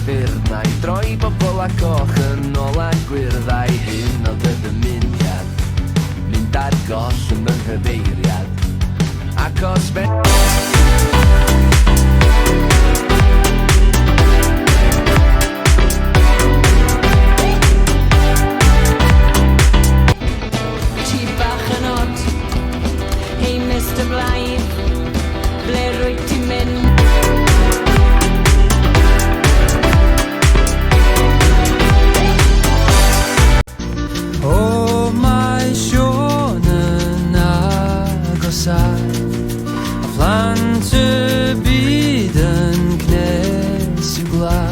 ffyrdd. Na i droi bobl a coch yn ôl a gwyrdd. A'i hyn o dy ddymuniad, mynd ar goll yn fy nghyfeiriad. Ac os fe... Ti bach yn od. Hey Mr Blaidd, ble rwyt ti'n mynd? O, mae Siôn yn agosau, a phlant y byd yn cnesu gwlad.